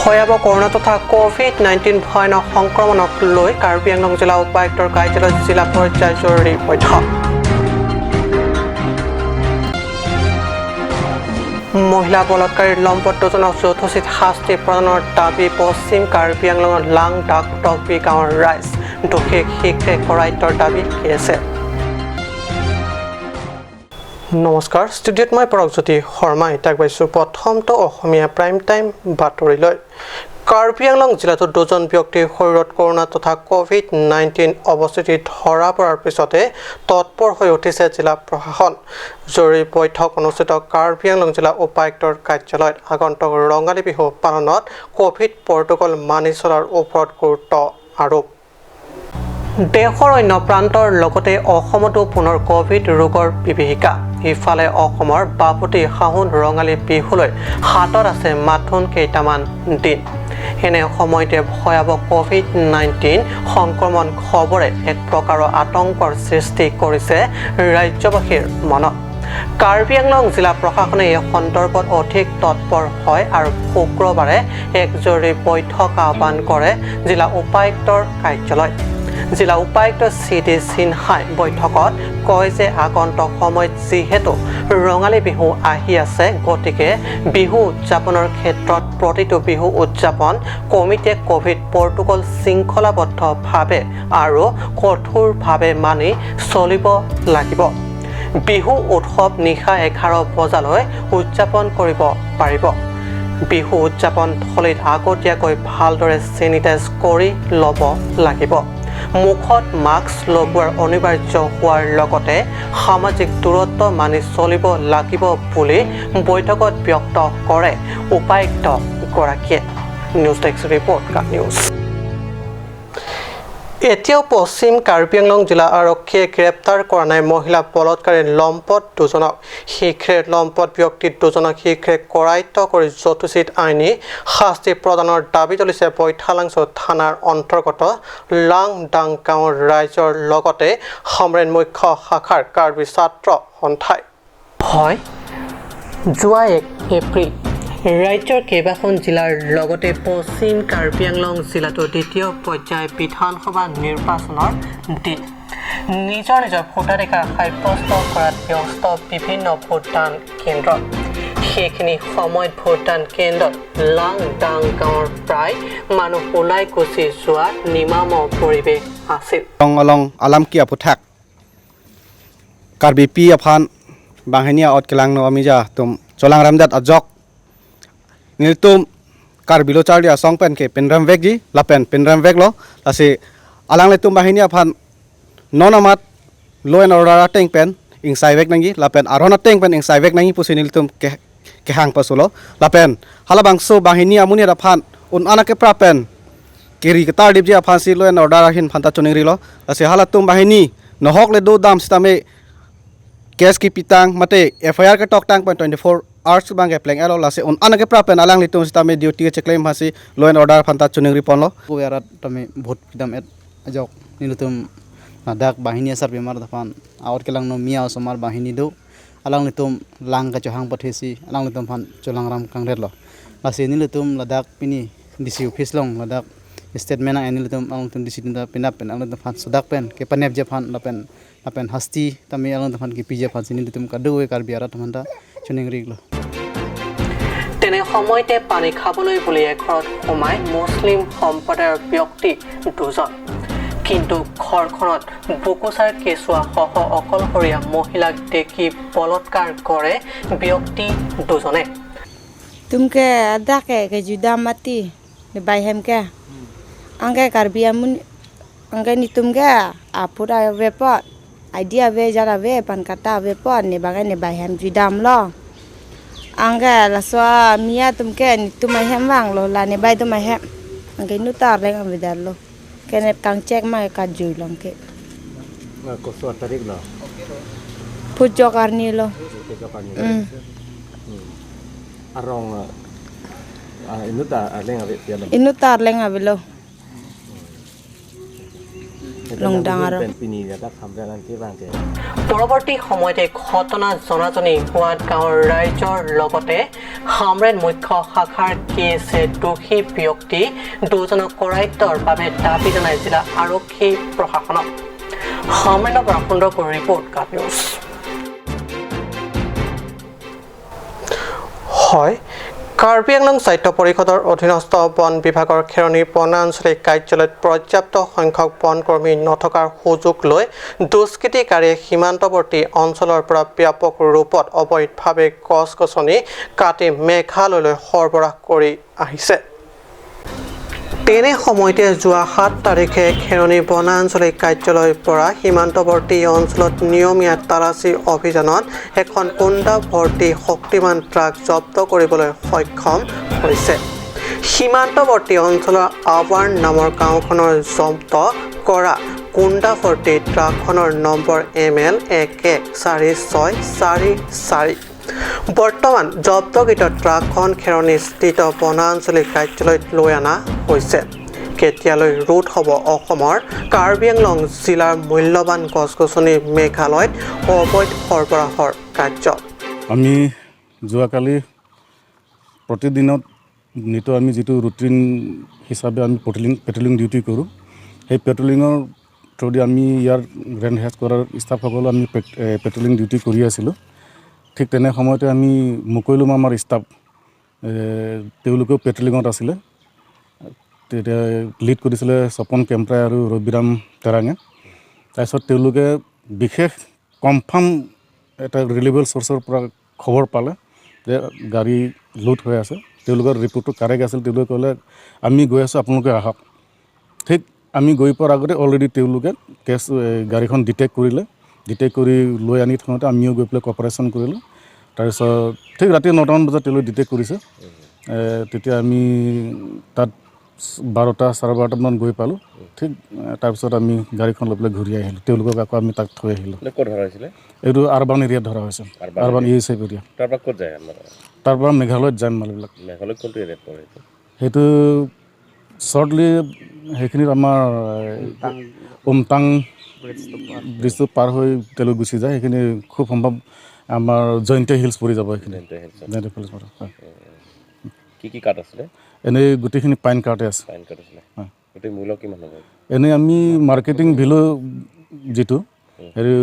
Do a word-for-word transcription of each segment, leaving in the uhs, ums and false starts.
ভয়াবহ কৰোণা তথা covid nineteen ভয়ানক সংক্ৰমণক লৈ কাৰ্বি আংলং জিলা উপায়ুক্তৰ কাৰ্যালয়ত জিলা পৰ্যায়ৰ জৰুৰী বৈঠক। মহিলা বলৎকাৰীৰ লম্পট দুজনক যথোচিত শাস্তি প্ৰদানৰ দাবী পশ্চিম কাৰ্বি আংলঙৰ লাং ডাকটপি গাঁৱৰ ৰাইজ। দোষীক শীঘ্ৰে কৰায়ত্বৰ দাবী কে এছ এ। নমস্কাৰ, ষ্টুডিঅ'ত মই পৰকজ্যোতি শৰ্মা। এতিয়া আগবাঢ়িছো প্ৰথমটো অসমীয়া প্ৰাইম টাইম বাতৰিলৈ। কাৰ্বি আংলং জিলাতো দুজন ব্যক্তিৰ শৰীৰত কৰোণা তথা কভিড নাইণ্টিন অৱস্থিতি ধৰা পৰাৰ পিছতে তৎপৰ হৈ উঠিছে জিলা প্ৰশাসন। জৰুৰী বৈঠক অনুষ্ঠিত কাৰ্বি আংলং জিলা উপায়ুক্তৰ কাৰ্যালয়ত। আগন্তুক ৰঙালী বিহু পালনত কভিড প্ৰট'কল মানি চলাৰ ওপৰত গুৰুত্ব আৰোপ। দেশৰ অন্য প্ৰান্তৰ লগতে অসমতো পুনৰ কভিড ৰোগৰ বিভীষিকা। ইফালে অসমৰ বাপতি সাহোন ৰঙালী বিহুলৈ হাতত আছে মাথোন কেইটামান দিন। এনে সময়তে ভয়াৱহ কভিড নাইণ্টিন সংক্ৰমণ খবৰে এক প্ৰকাৰৰ আতংকৰ সৃষ্টি কৰিছে ৰাজ্যবাসীৰ মনত। কাৰ্বি আংলং জিলা প্ৰশাসনে এই সন্দৰ্ভত অধিক তৎপৰ হয় আৰু শুক্ৰবাৰে এক জৰুৰী বৈঠক আহ্বান কৰে জিলা উপায়ুক্তৰ কাৰ্যালয়। জিলা উপায়ুক্ত চি ডি সিনহাই বৈঠকত কয় যে আগন্তুক সময়ত যিহেতু ৰঙালী বিহু আহি আছে, গতিকে বিহু উদযাপনৰ ক্ষেত্ৰত প্ৰতিটো বিহু উদযাপন কমিটিয়ে কভিড প্ৰট'কল শৃংখলাবদ্ধভাৱে আৰু কঠোৰভাৱে মানি চলিব লাগিব। বিহু উৎসৱ নিশা এঘাৰ বজালৈ উদযাপন কৰিব পাৰিব। বিহু উদযাপন থলীত আগতীয়াকৈ ভালদৰে চেনিটাইজ কৰি ল'ব লাগিব। মুখত মাস্ক লগোৱাৰ অনিবাৰ্য হোৱাৰ লগতে সামাজিক দূৰত্ব মানি চলিব লাগিব বুলি বৈঠকত ব্যক্ত কৰে উপায়ুক্তগৰাকীয়ে। নিউজ ডেস্ক ৰিপৰ্ট, কাট নিউজ। এতিয়াও পশ্চিম কাৰ্বি আংলং জিলা আৰক্ষীয়ে গ্ৰেপ্তাৰ কৰা নাই মহিলা বলৎকাৰী লম্পট দুজনক। শীঘ্ৰে লম্পট ব্যক্তি দুজনক শীঘ্ৰে কৰায়ত্ব কৰি যথোচিত আইনী শাস্তি প্ৰদানৰ দাবী তুলিছে বৈঠালাংচু থানাৰ অন্তৰ্গত লাংডাং গাঁৱৰ ৰাইজৰ লগতে হামৰেণ মুখ্য শাখাৰ কাৰ্বি ছাত্ৰ সন্থাই। হয়, যোৱা এক এপ্ৰিল ৰাজ্যৰ কেইবাখন জিলাৰ লগতে পশ্চিম কাৰ্বি আংলং জিলাতো দ্বিতীয় পৰ্যায় বিধানসভা নিৰ্বাচনৰ দিন। নিজৰ নিজৰ ভোটাধিকাৰ সাব্যস্ত কৰাত ব্যস্ত বিভিন্ন ভোটদান কেন্দ্ৰ। সেইখিনি সময়ত ভোটদান কেন্দ্ৰত লাংডাং গাঁৱৰ প্ৰায় মানুহ ওলাই গুচি যোৱা নিমাম পৰিৱেশ আছিল। Along along alam ki aputhak Karbipi aphan banghini a-ot kelangno amija atum cholang ramdet ajok nelitum Karbi lo charli asong pen ke pinrem vekji lapen pinrem veklo. Lasi alanglitum banghini aphan non amat law and order ateng pen ingsai vek nangji lapen aron ateng pen ingsai vek nangji pusi nelitum ke kehang pasulo. Lapen halabangso banghini amonit aphan un-an akepra pen keri ketar dipji aphansi law and order ahin aphanta choningrilo. Lasi halatum banghini nohok le dodam sitame case kepitang mate F I R ketoktang pen twenty-four hours abang kepleng-etlo. Lasi un-an akepra pen alanglitum sitame duty kecheklem aphansi law and order aphanta choningri ponlo. Ko arat tame vote pidam-et ajok nelitum ladak banghini asarpimar aphan a-ot kelangno miya osomar banghini do. Alanglitum lang kachohang pathesi alanglitum aphan cholang ram kangretlo. Lasi nelitum ladak pini D C office along ladak statement nang nelitum alanglitum D C atum ta pinap pen alanglitum aphan sodak pen kepanepji aphan lapen lapen hasti tame alanglitum aphan kepiji aphansi nelitum kadokave Karbi arat aphanta choningrilo. তেনে সময়তে পানী খাবলৈ বুলি এঘৰত সোমাই মুছলিম সম্প্ৰদায়ৰ ব্যক্তি দুজন। কিন্তু ঘৰখনত বুকুচাৰ কেঁচুৱা সহ অকলশৰীয়া মহিলাক দেখি বলৎকাৰ কৰে ব্যক্তি দুজনে। Tum ke adak ke kejudam mati, ne bai hem ke. Anke Karbi amonit, anke netum ke aput ave apot, I D ave, jat ave, PAN card ta ave apot, ne abang ke ne bai hem judamlo. Anke laso miya atum ke netum ahem vanglo, la ne bai atum ahem. Anke inut ta arleng avedetlo. Ke ne kangchek ma ke kajui long ke. Na koso tarik lo? Phujok arni lo. Phujok arni. Mm. Hmm. Arong, ah, inut ta arleng ave pian lo? Inut ta arleng avelo. Longdang aro. Pini ya tak sampai nanti bangke. পৰৱৰ্তী সময়ত এই ঘটনাত জনাজনি হোৱাত গাঁৱৰ ৰাইজৰ লগতে হামৰেণ মুখ্য শাখাৰ কেছে দোষী ব্যক্তি দুজনক কৰায়ত্বৰ বাবে দাবী জনাই জিলা আৰক্ষী প্ৰশাসনক। হামৰেণৰ পৰা সুন্দৰপুৰ ৰিপৰ্ট, কাট নিউজ। হয়, কাৰ্বি আংলং স্বায়ত্ত পৰিষদৰ অধীনস্থ বন বিভাগৰ খেৰণি বনাঞ্চলিক কাৰ্যালয়ত পৰ্যাপ্ত সংখ্যক বনকৰ্মী নথকাৰ সুযোগ লৈ দুষ্কৃতিকাৰীয়ে সীমান্তৱৰ্তী অঞ্চলৰ পৰা ব্যাপক ৰূপত অবৈধভাৱে গছ-গছনি কাটি মেঘালয়লৈ সৰবৰাহ কৰি আহিছে। তেনে সময়তে যোৱা সাত তাৰিখে খেৰণি বনাঞ্চলিক কাৰ্যালয়ৰ পৰা সীমান্তৱৰ্তী অঞ্চলত নিয়মীয়া তালাচী অভিযানত এখন কুন্দা ভৰ্তি শক্তিমান ট্ৰাক জব্দ কৰিবলৈ সক্ষম হৈছে। সীমান্তৱৰ্তী অঞ্চলৰ আৱাৰ নামৰ গাঁওখনৰ জব্দ কৰা কুন্দা ভৰ্তি ট্ৰাকখনৰ নম্বৰ M L এক এক চাৰি ছয় চাৰি চাৰি। বৰ্তমান জব্দকৃত ট্ৰাকখন খেৰণিস্থিত বনাঞ্চলিক কাৰ্যালয়ত লৈ অনা হৈছে। কেতিয়ালৈ ৰোধ হ'ব অসমৰ কাৰ্বি আংলং জিলাৰ মূল্যৱান গছ-গছনি মেঘালয়ত অবৈধ সৰবৰাহৰ কাৰ্য? আমি যোৱাকালি প্ৰতিদিনত নিতৌ আমি যিটো ৰুটিন হিচাপে আমি পেট্ৰলিং, পেট্ৰলিং ডিউটি কৰোঁ, সেই পেট্ৰলিঙৰ থ্ৰুদি আমি ইয়াৰ ৰেঞ্জ হেডকোৱাৰ্টাৰ ষ্টাফসকলে আমি পেট-, এ, পেট্ৰলিং ডিউটি কৰি আছিলোঁ। ঠিক তেনে সময়তে আমি মুকৈলুম আমাৰ ষ্টাফ, এ, তেওঁলোকেও পেট্ৰলিঙত আছিলে। তেতিয়া লিড কৰিছিলে স্বপন কেম্প্ৰাই আৰু ৰবিৰাম তেৰাঙে। তাৰপিছত তেওঁলোকে বিশেষ কনফাৰ্ম এটা ৰিলায়েবল চ'ৰ্চৰ পৰা খবৰ পালে যে গাড়ী লুট হৈ আছে। তেওঁলোকৰ ৰিপৰ্টটো কাৰেক্ট আছিল। তেওঁলোকে ক'লে, "আমি গৈ আছোঁ, আপোনালোকে আহক।" ঠিক আমি গৈ পোৱাৰ আগতে অলৰেডি তেওঁলোকে কেছ, এ, গাড়ীখন ডিটেক্ট কৰিলে। ডিটেক্ট কৰি লৈ আনি থাকোঁতে আমিও গৈ পেলাই কপাৰেশ্যন কৰিলোঁ। তাৰপিছত ঠিক ৰাতি নটামান বজাত তেওঁলোকে ডিটেক্ট কৰিছে। এ, তেতিয়া আমি তাত বাৰটা, চাৰে বাৰটামান গৈ পালোঁ। ঠিক, এ, তাৰপিছত আমি গাড়ীখন লৈ পেলাই ঘূৰি আহিলোঁ। তেওঁলোকক আকৌ আমি তাত থৈ আহিলোঁ। মানে ক'ত ধৰা হৈছিলে? এইটো আৰবান এৰিয়াত ধৰা হৈছে। Urban urban area. E S I area. তাৰ পৰা ক'ত যায় আপোনাৰ? তাৰ পৰা মেঘালয়ত যায় মালবিলাক। মেঘালয়ত কোনটো এৰিয়াত পৰে এইটো? সেইটো শ্বৰ্টলি সেইখিনিত আমাৰ, এ, উমটাং। উমটাং ব্ৰিজটো পাৰ। ব্ৰিজটো পাৰ হৈ তেওঁলোক গুচি যায়। সেইখিনি খুব সম্ভৱ আমাৰ জয়ন্তীয়া হিলছ পৰি যাব সেইখিনি। জয়ন্তীয়া হিলছত। জয়ন্তীয়া হিলছ পৰে, হয়। কি কি কাঠ আছিলে? এনেই গোটেইখিনি পাইন কাঠে আছে। পাইন কাঠ আছিলে। হয়। গোটেই মূল্য কিমান হ'ব? এনেই আমি মাৰ্কেটিং ভেলু যিটো, উম। হেৰি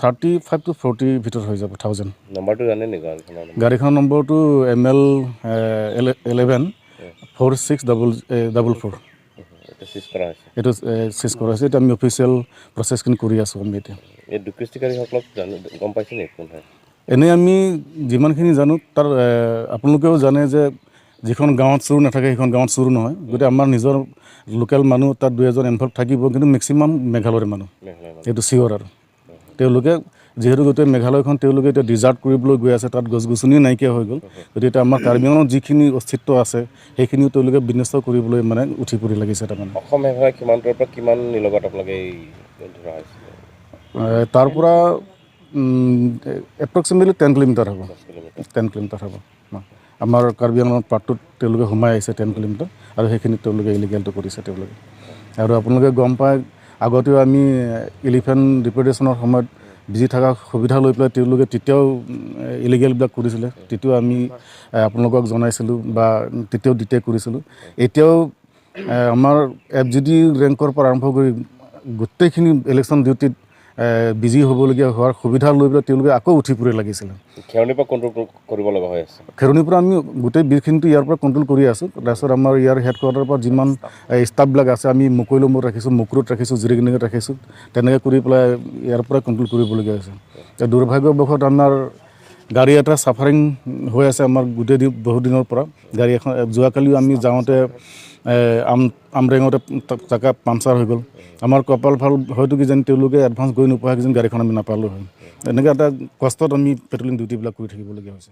থাৰ্টি ফাইভ টু ফৰ্টি ভিতৰত হৈ যাব, থাউজেণ্ড। নম্বৰটো জানে নেকি গাড়ীখনৰ নম্বৰ? গাড়ীখনৰ নম্বৰটো M L, এ, ইলে-, ইলেভেন, উম। ফ'ৰ ছিক্স ডাবল, এ, ডাবল ফ'ৰ। উম, এইটো চিজ কৰা হৈছে। এইটো, এ, চিজ কৰা হৈছে। এইটো আমি অফিচিয়েল প্ৰচেছখিনি কৰি আছোঁ আমি এতিয়া। এই দুষ্কৃতিকাৰীসকলক জানো, গম পাইছে নেকি কোন হয়? এনেই আমি যিমানখিনি জানো, তাৰ, এ, আপোনালোকেও জানে যে যিখন গাঁৱত চোৰ নাথাকে, সেইখন গাঁৱত চোৰ নহয়। গতিকে আমাৰ নিজৰ লোকেল মানুহ তাত দুই এজন ইনভল্ভ থাকিব, কিন্তু মেক্সিমাম মেঘালয়ৰ মানুহ। মেঘালয়ৰ মানুহ। এইটো চিয়ৰ আৰু। তেওঁলোকে যিহেতু গোটেই মেঘালয়খন তেওঁলোকে এতিয়া ডিজাৰ্ট কৰিবলৈ গৈ আছে, তাত গছ-গছনি নাইকিয়া হৈ গ'ল। গতিকে এতিয়া আমাৰ কাৰ্বি আংলঙত যিখিনি অস্তিত্ব আছে, সেইখিনিও তেওঁলোকে বিনষ্ট কৰিবলৈ মানে উঠি পৰি লাগিছে তাৰমানে। অসম মেঘালয় সীমান্তৰ পৰা কিমান নিলগত আপোনালোকে এই ধৰা হৈছিলে? এ, তাৰ পৰা, উম, এপ্ৰক্সিমেটলি টেন কিলোমিটাৰ হ'ব। দহ কিলোমিটাৰ। টেন কিলোমিটাৰ হ'ব। আমাৰ কাৰ্বি আংলং পাৰ্টটোত তেওঁলোকে সোমাই আহিছে টেন কিলোমিটাৰ, আৰু সেইখিনিত তেওঁলোকে ইলিগেলটো কৰিছে তেওঁলোকে। আৰু আপোনালোকে গম পায়, আগতেও আমি এলিফেণ্ট ডিপৰ্টেশ্যনৰ সময়ত বিজি থকা সুবিধা লৈ পেলাই তেওঁলোকে তেতিয়াও, উম, ইলিগেলবিলাক কৰিছিলে। তেতিয়াও আমি, এ, আপোনালোকক জনাইছিলোঁ বা তেতিয়াও ডিটেক্ট কৰিছিলোঁ। এতিয়াও, এ, আমাৰ এফ জি ডি ৰেংকৰ পৰা আৰম্ভ কৰি গোটেইখিনি ইলেকশ্যন ডিউটিত, এ, বিজি হ'বলগীয়া হোৱাৰ সুবিধা লৈ পেলাই তেওঁলোকে আকৌ উঠি পৰি লাগিছিলে। খেৰণিৰ পৰা কণ্ট্ৰল কৰিব লগা হৈ আছে। খেৰণিৰ পৰা আমি গোটেই বিষখিনিতো ইয়াৰ পৰা কণ্ট্ৰল কৰি আছোঁ। তাৰপিছত আমাৰ ইয়াৰ হেডকোৱাৰ্টাৰৰ পৰা যিমান, এ, ষ্টাফবিলাক আছে, আমি মুকৈলমত ৰাখিছোঁ, মুকৰুত ৰাখিছোঁ, জিৰিকনিত ৰাখিছোঁ। তেনেকৈ কৰি পেলাই ইয়াৰ পৰা কণ্ট্ৰল কৰিবলগীয়া হৈছে। এতিয়া দুৰ্ভাগ্যবশত আমাৰ গাড়ী এটা ছাফাৰিং হৈ আছে আমাৰ গোটেই দিন, বহুত দিনৰ পৰা। গাড়ী এখন, এ, যোৱাকালিও আমি যাওঁতে, এ, আম-, আমৰেঙতে ট-, চাকা পামচাৰ হৈ গ'ল। আমাৰ কপাল ভাল, হয়তো কিজানি তেওঁলোকে এডভান্স গৈ নোপোৱা কিজানি গাড়ীখন আমি নাপালোঁ হয়। এনেকৈ এটা কষ্টত আমি পেট্ৰলিং ডিউটিবিলাক কৰি থাকিবলগীয়া হৈছে।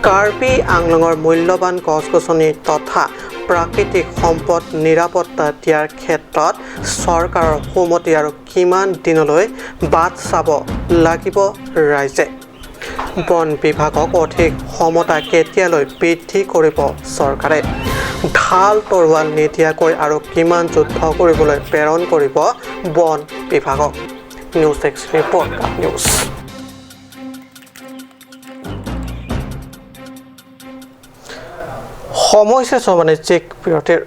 কাৰ্বি আংলঙৰ মূল্যৱান গছ-গছনি তথা প্ৰাকৃতিক সম্পদ নিৰাপত্তা দিয়াৰ ক্ষেত্ৰত চৰকাৰৰ সন্মতি আৰু কিমান দিনলৈ বাট চাব লাগিব ৰাইজে? বন বিভাগক অধিক ক্ষমতা কেতিয়ালৈ বৃদ্ধি কৰিব চৰকাৰে? ঢাল তৰোৱাল নিদিয়াকৈ আৰু কিমান যুদ্ধ কৰিবলৈ প্ৰেৰণ কৰিব বন বিভাগক। নিউজ ডেস্ক ৰিপৰ্ট, কাম নিউজ। সময় হৈছে বাণিজ্যিক বিৰতিৰ।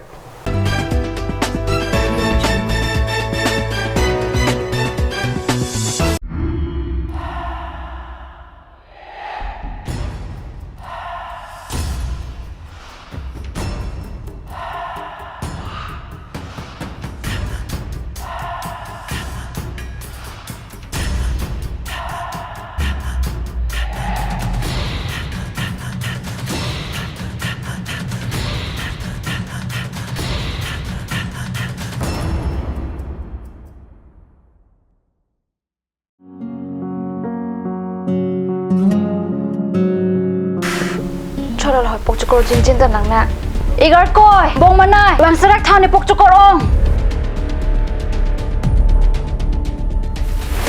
Chorol hoi pokchokor jinjin ta nang na. Igarkoi, bong manai, bang serak thani pokchokor ong.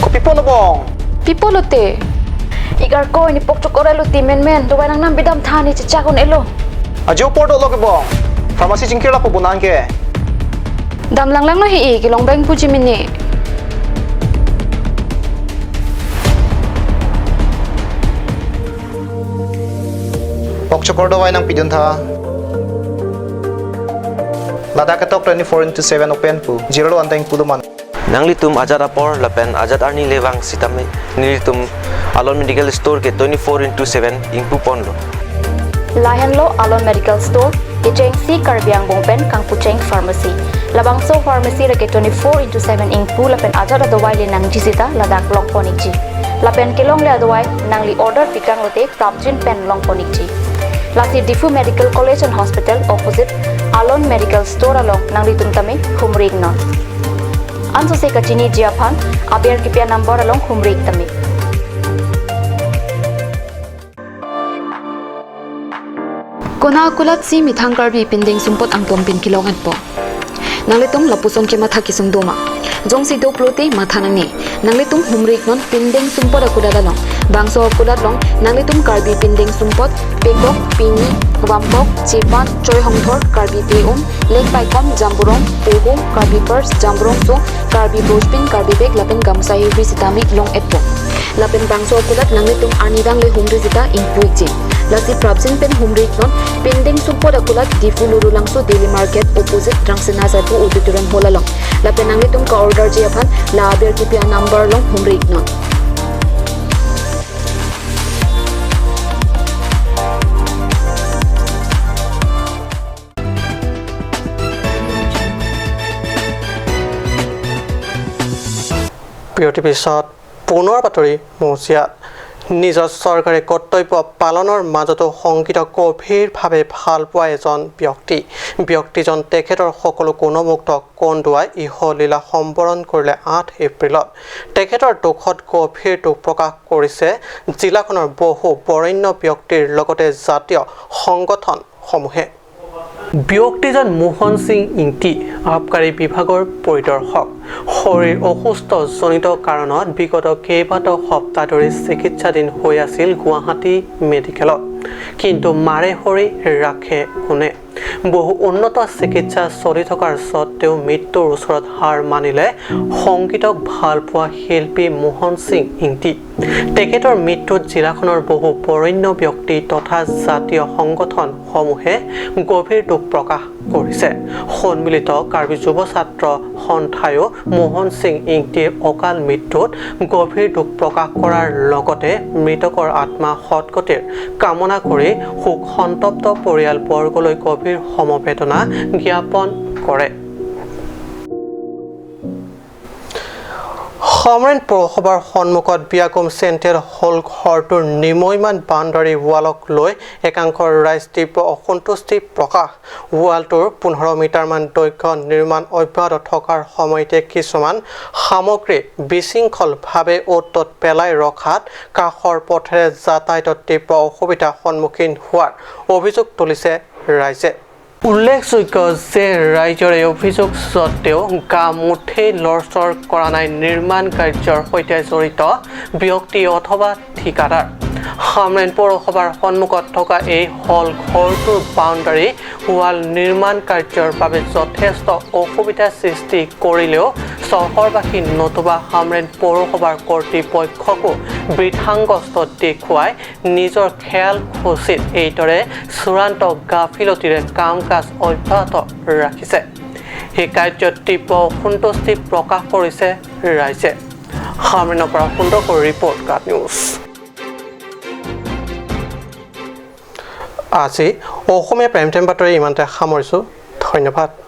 Kopi pon bong? Pi pulote? Igarkoi ni pokchokor elo ti menmen, dovai nangnam bidam thani chechak un-elo. Ajo apor dolo ke bong. Pharmacy chingkir lapu bonang ke. Dam langlang lo hi-i, kelong bang puji mini. Pokchokor dovai nangpidun tha. Ladak ketok twenty-four into seven open pu. Zero one time pu do man. Nanglitum ajat apor lapen ajat arni le vang sitame nelitum Alon Medical Store ke twenty-four into seven ingpu ponlo. Lahenlo Alon Medical Store, kechengsi Karbi angbong pen kangpucheng pharmacy. Labangso pharmacy lake twenty-four into seven ingpu lapen ajat adovai le nangji sita ladak long pon ikji. Lapen kelongle adovai nangli order pikang lote prapjin pen long pon ikji. Lasi Diphu Medical College and Hospital opposite Alon Medical Store along nanglitum tame humri iknon. Ansose kachiniji aphan aber kipi a-number along humri ik tame. Kona akulat si methang Karbi pindeng sumpot angpon pen kelong-etpo. Nanglitum lapuson kematha kesung doma. Jongsi do pulote matha nangne. Nanglitum humri iknon pindeng sumpot akulat along. Bangso akulat along nanglitum Karbi pindeng sumpot, pekok, pini, vampok, chepan, choi hongthor, Karbi te-um, leng paikom, jamburong, pohum, Karbi purse, jamburong so, Karbi brojpin, Karbi bag lapen gamsa hirbi sitame long-etpo. Lapen bangso akulat nanglitum arnidang le humri sita ingpu ikji. Lasi prapjin pen humri iknon, pindeng sumpot akulat Diphu Lurulangso Daily Market opposite Rangsina Sabu Auditorium Hall along. Lapen nanglitum ka-orderji aphan la aber kipi a-number along humri iknon. প্ৰিয় টিভি চাত পুনৰ বাতৰি মজিয়াত। নিজৰ চৰকাৰী কৰ্তব্য পালনৰ মাজতো সংগীতক গভীৰভাৱে ভাল পোৱা এজন ব্যক্তি। ব্যক্তিজন তেখেতৰ সকলো গুণমুগ্ধ কন্দুৱাই ইহলীলা সম্বৰণ কৰিলে আঠ এপ্ৰিলত। তেখেতৰ দুখত গভীৰ দুখ প্ৰকাশ কৰিছে জিলাখনৰ বহু বৰেণ্য ব্যক্তিৰ লগতে জাতীয় সংগঠনসমূহে। ব্যক্তিজন মোহন সিং ইংতি, আবকাৰী বিভাগৰ পৰিদৰ্শক। শৰীৰ অসুস্থজনিত কাৰণত বিগত কেইবাটাও সপ্তাহ ধৰি চিকিৎসাধীন হৈ আছিল গুৱাহাটী মেডিকেলত। কিন্তু মাৰে হৰি ৰাখে কোনে? বহু উন্নত চিকিৎসা চলি থকাৰ স্বত্বেও মৃত্যুৰ ওচৰত হাৰ মানিলে সংগীতক ভাল পোৱা শিল্পী মোহন সিং ইংতি। তেখেতৰ মৃত্যুত জিলাখনৰ বহু বৰেণ্য ব্যক্তি তথা জাতীয় সংগঠনসমূহে গভীৰ দুখ প্ৰকাশ কৰিছে। সন্মিলিত কাৰ্বি যুৱ ছাত্ৰ সন্থায়ো মোহন সিং ইংতিৰ অকাল মৃত্যুত গভীৰ দুখ প্ৰকাশ কৰাৰ লগতে মৃতকৰ আত্মা সদগতিৰ কামনা কৰি শোক সন্তপ্ত পৰিয়ালবৰ্গলৈ গভীৰ সমবেদনা জ্ঞাপন কৰে। খামৰেং পৌৰসভাৰ সন্মুখত বিয়াগোম চেণ্ট্ৰেল হল ঘৰটোৰ নিমৈমান বাউণ্ডাৰী ৱালক লৈ একাংশ ৰাইজ তীব্ৰ অসন্তুষ্টি প্ৰকাশ। ৱালটোৰ পোন্ধৰ মিটাৰমান দৈৰ্ঘ্য নিৰ্মাণ অব্যাহত থকাৰ সময়তে কিছুমান সামগ্ৰী বিশৃংখলভাৱে অ'ত ত'ত পেলাই ৰখাত কাষৰ পথেৰে যাতায়াতত তীব্ৰ অসুবিধাৰ সন্মুখীন হোৱাৰ অভিযোগ তুলিছে ৰাইজে। উল্লেখযোগ্য যে ৰাইজৰ এই অভিযোগ স্বত্বেও গা মুঠেই লৰচৰ কৰা নাই নিৰ্মাণ কাৰ্যৰ সৈতে জড়িত ব্যক্তি অথবা ঠিকাদাৰ। হামৰেণ পৌৰসভাৰ সন্মুখত থকা এই হল ঘৰটোৰ বাউণ্ডাৰী ৱাল নিৰ্মাণ কাৰ্যৰ বাবে যথেষ্ট অসুবিধাৰ সৃষ্টি কৰিলেও চহৰবাসী নতুবা হামৰেণ পৌৰসভাৰ কৰ্তৃপক্ষকো বৃথাংগস্থ দেখুৱাই নিজৰ খেয়াল খুচিত এইদৰে চূড়ান্ত গাফিলতিৰে কাম কাজ অব্যাহত ৰাখিছে। এই কাৰ্যত তীব্ৰ অসন্তুষ্টি প্ৰকাশ কৰিছে ৰাইজে। হামৰেণৰ পৰা সুন্দৰকৈ ৰিপৰ্ট, গাঁও নিউজ। আজি অসমীয়া প্ৰাইম টাইম বাতৰি ইমানতে সামৰিছোঁ। ধন্যবাদ।